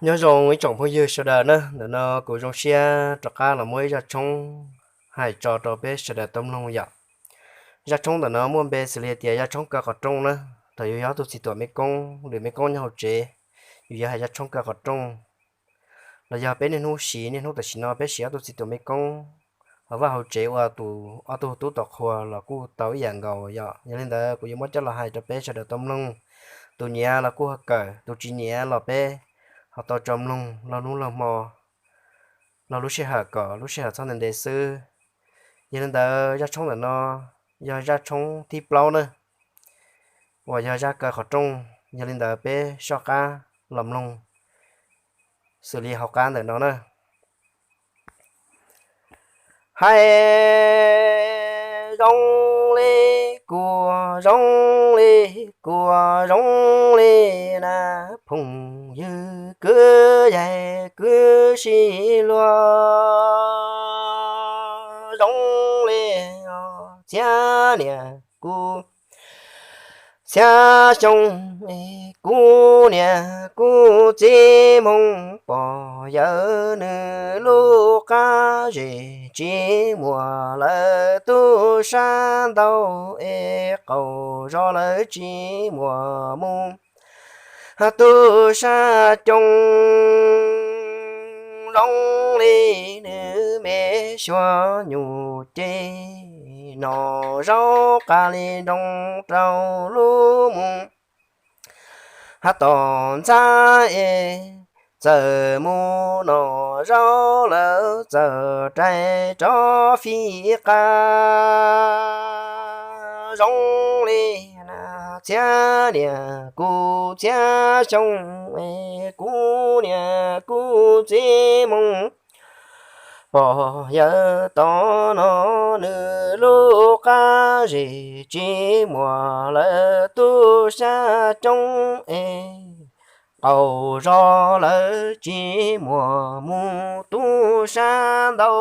Nyob zoo ib tsoom phooj ywg sawv daws na, ntawm no kuv zoo siab rov qab los muab ib zaj tshoob hais tso rau peb sawv daws tau mloog yom. Zaj tshoob ntawm no muaj npe xws li tias zaj tshoob kaw qhov rooj na. Thaum yus yog ob tug txiv tuam mej koob, lwm mej koob nyob hauv tsev, yus yuav hais zaj tshoob kaw qhov rooj, los yog peb niaj hnub siv, niaj hnub tam sim no peb siv ob tug txiv tuam mej koob, hauv vaj hauv tsev ua tus ob tug tub tom qhua los kuj tau ib yam nkaus yom. Yog li ntawd kuv yuav muab coj los hais rau peb sawv daws tau mloog. Tus nyiam los kuj ho kawm, tus tsis nyiam los peb ho tau tso mloog laug hnub laug hmo, laug lub sij hawm kom lub sij hawm txhob ntev ntev xwb. Yog li ntawd zaj tshoob ntawm no yog zaj tshoob thib plaub na, uas yog zaj kaw qhov rooj. Yog li ntawd peb soj qab los mloog xws li hauv qab ntawm no na. Hais zoo li kuv, zoo li kuv, zoo li na, phooj ywg kwv yaig kwv sib luag, zoo li txhiab niam kuv txhiab xyoo, kuv niam kuv txiv moo pog yawg nws lub qab zes tsis muaj lawv tub sab ntau, es qaug zog lawv tsis muaj mus tub sab coob, zoo li nws me suav nyuj ces noj zaub qas li nroo rau lub mus tom ntxhab es txawm mus noj zaub lawm txawm rais rov fij qab, zoo li na txhiab niam kuv txhiab xyoo, es kuv niam kuv txiv moo pog yawg tom no, nws lub qab zes tsis muaj lawv tub sab coob, es qaug zog lawv tsis muaj mus tub sab ntau,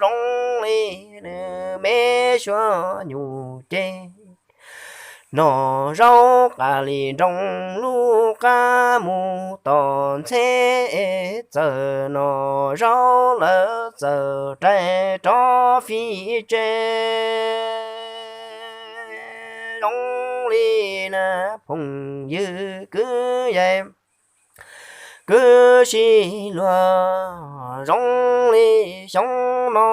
zoo li nws me suav nyuj ces noj zaub qas li nroo lub qab mus tom ntxheb, txawm noj zaub lawm txawm rais rov fij tsev, zoo li na phooj ywg kwv yaig kwv sib luag, zoo li xyoo no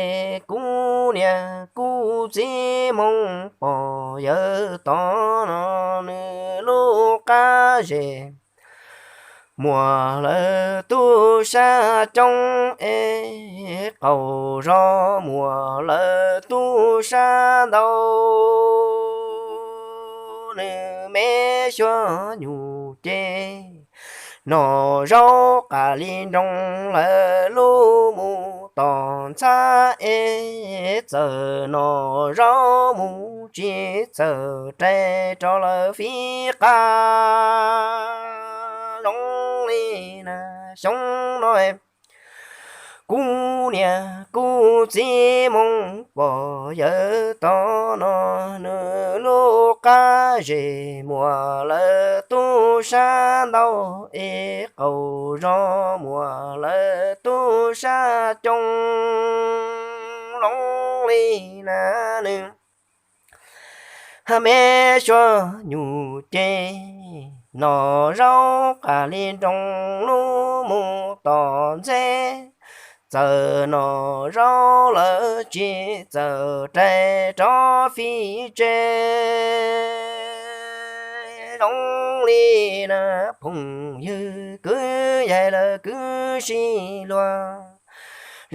es kuv niam kuv txiv moo pog yawg tom no, nws lub qab zes muaj lawv tub sab coob, es qaug zog muaj lawv tub sab ntau, nws me suav nyuj ces noj zaub qas li nroo lawm lub mus tom ntxhab es txawm noj zaub mus tsis txawm rais rov lawv fij qab, zoo li na xyoo no kuv niam kuv txiv moo pog yawg tom no, nws lub qab zes muaj lawv tub sab ntau, es qaug zog muaj lawv tub sab coob, zoo li na nws me suav nyuj ces noj zaub qas li nroo lub mus tom ntxheb, txawm noj zaub lawm tsis txawm rais rov fij tsev, zoo li na phooj ywg kwv yaig lawv kwv sib luag,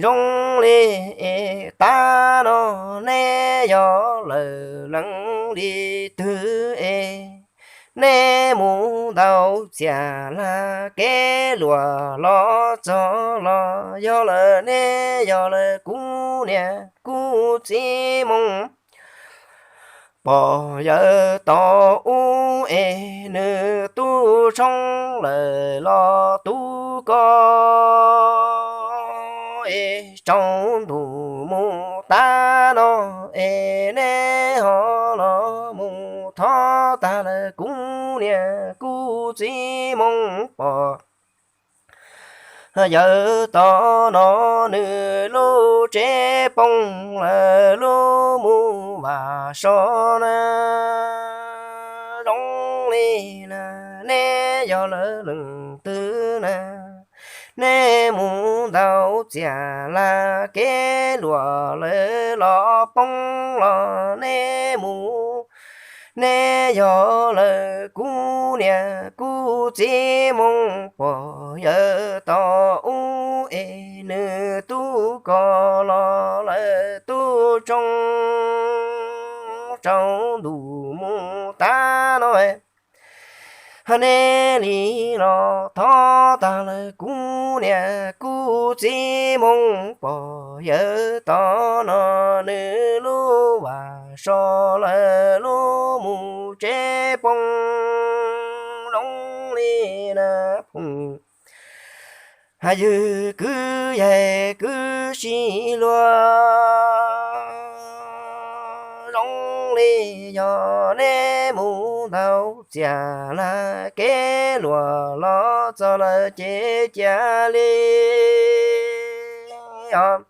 zoo li es tav no neb yog lawm leej li twg es neb mus ntau txias lag kev luag los txog los yog lawm neb yog lawm kuv niam kuv txiv moo pog yawg tom ub es nws tub tshoob lawm los tub ko es tsaus ntuj mus tav no es neb ho los mus thov tag lawm kuv niam kuv txiv Hmoob pog yawg tom no nws lub tsev poob lawm lub mus vam so na. Zoo li na, neb yog lawv leej twg na? Neb mus ntaus txias laj kev luam lawv los poob los neb mus. Neb yog lawv kuv niam kuv txiv Hmoob pog yawg tom ub es nws tub ko los lawv tub tshoob tsaus ntuj mus tag no. Neb li los thov tag lawv kuv niam kuv txiv Hmoob pog yawg tom no nws lub vaj so lawv lub mus tsev poob. Zoo li na phooj ywg kwv yees kwv sib luag, zoo li yog neb mus ntaus txias laj kev luam los txog lawm ces cia li os.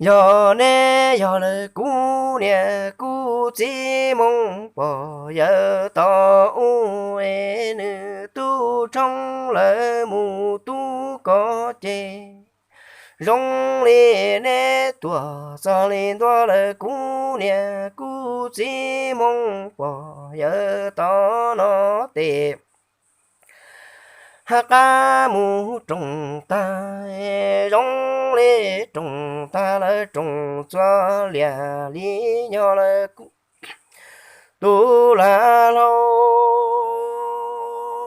Yog neb yog lawv kuv niam kuv txiv Hmoob pog yawg tom ub es nws tub tshoob lawv mus tub ko ces zoo li neb tuaj txog li ntua lawv kuv niam kuv txiv Hmoob pog yawg tom no tes hab qab mus roos tag, zoo li roos tag lawv roos txua liam li nyob lawv tus lag hlau.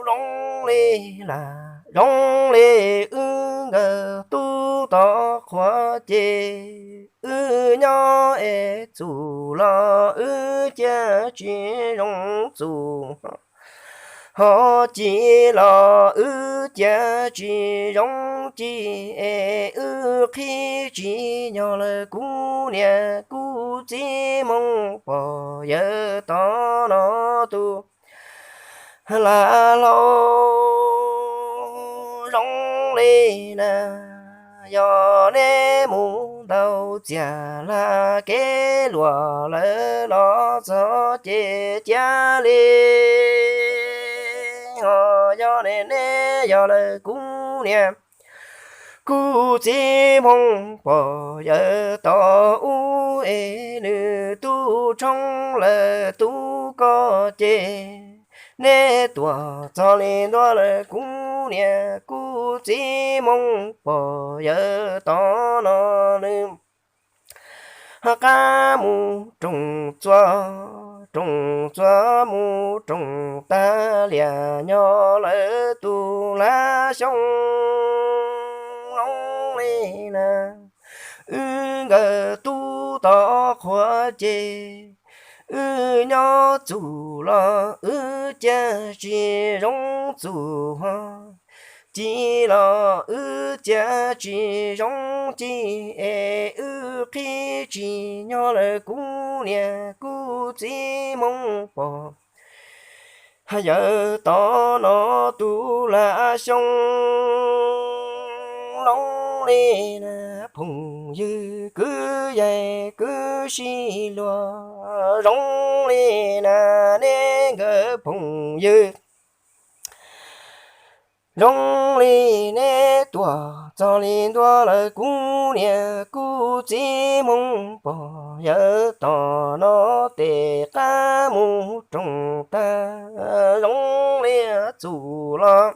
Zoo li lag, zoo li wb nkawd tub tau qhuav ces wb nyob es txuj los wb cia tsis zoo txuj, ho ci los wb cia tsis zoo ci es wb qhib tsis nyog lawv kuv niam kuv txiv Hmoob pog yawg tom no tus lag hlau. Zoo li na, yog neb mus ntaus txias laj kev luam lawv los txog ces cia li os. Yog ne neb yog lawv kuv niam kuv txiv Hmoob pog yawg tom ub es nws tub tshoob lawv tub ko ces neb tuaj txog li ntua lawv kuv niam kuv txiv Hmoob pog yawg tom no nws qab mus roos txua, roos txua mus roos tag liam nyob lawv tus lag xyoo. Zoo li na, wb nkawd tub tau qhuav ces wb nyob txuj los wb cia tsis zoo txuj, ci los wb cia tsis zoo ci es wb qhib tsis nyog lawv kuv niam kuv txiv Hmoob pog yawg tom no tus lag xyoo. Zoo li na phooj ywg kwv yees kwv sib luag, zoo li na neb nkawd phooj ywg, zoo li neb tuaj txog li ntua lawv kuv niam kuv txiv Hmoob pog yawg tom no tes qab mus roos tag, zoo li txuj los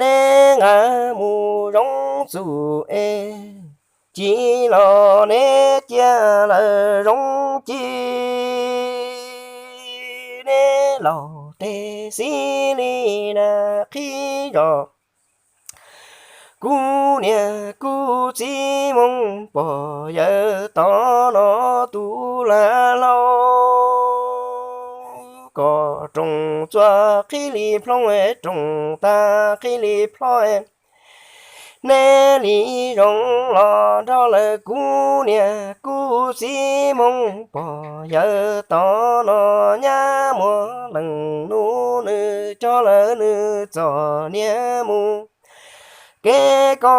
neb nqa mus zoo txuj es, ci los neb cia lawv zoo ci, neb laus tes xib li na qhib zos kuv niam kuv txiv Hmoob pog yawg tom no tus lag hlau, kom roos txua qhib li plhooj, roos tag qhib li plhooj, neb li zoo los nrog lawm kuv niam kuv txiv mus pog yawg tom no, nyab muaj leej nus nws coj lawv nws txom nyem mus kev ko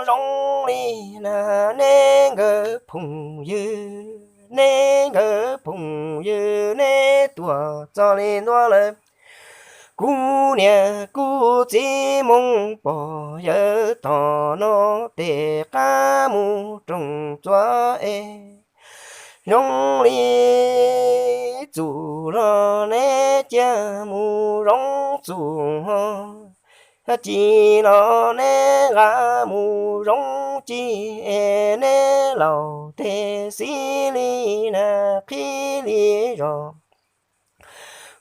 zoo li na, neb nkawd phooj ywg, neb nkawd phooj ywg, neb tuaj txog li ntua lawm kuv niam kuv txiv mus pog yawg tom no, tej qab mus rooj txua es zoo li txuj los neb cia mus zoo txuj ho, ci los neb nqa mus zoo ci es neb laus tej xib li na, qhib li zog.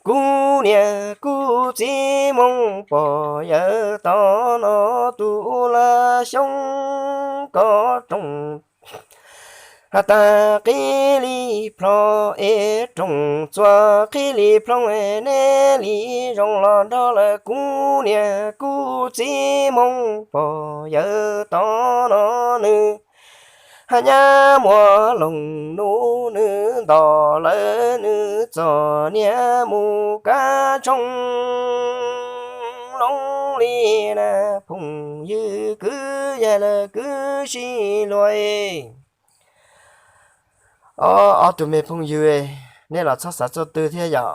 Kuv niam kuv txiv mus pog yawg tom no, tus laj xyoob ko rooj tag qhib li plho es rooj txua qhib li plho es neb li zoo los nrog lawm kuv niam kuv txiv mus pog yawg tom no, nws nyab muaj leej nus nws nto lawm nws txom nyem mus kab tshoob loo li na, phooj ywg kwv yawg lawv kwv sib luag. Ob, ob tug me phooj ywg, nej los txhob xav txog twg thiab yom.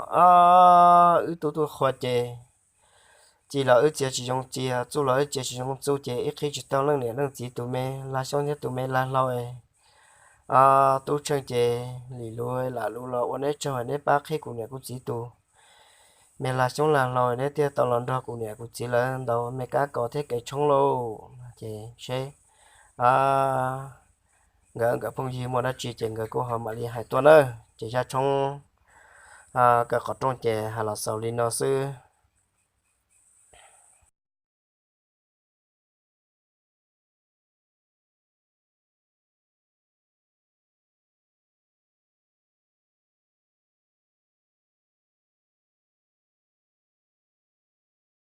Wb tub tub qhua ces ci los wb txiav tsis zoo txiav, txuj los wb txiav tsis zoo txuj ces wb qhib tsis tau leej niam leej txiv tus me lag xyoob thiab tus me lag hlau. Tub Tsheej ces lim lus lam lus los ua neb tsaug, neb pab qhib kuv niam kuv txiv tus me lag xyoob lag hlau, neb thiaj tau los nrog kuv niam kuv txiv lawv ntaus me kab kos thiab kev tshoob lauj. Ces seb nkawd nkawd phooj ywg muaj dab tsi ces nkawd kuj ho mam li hais tuaj nawb. Ces zaj tshoob kawm qhov rooj ces hais los xaus li no xwb.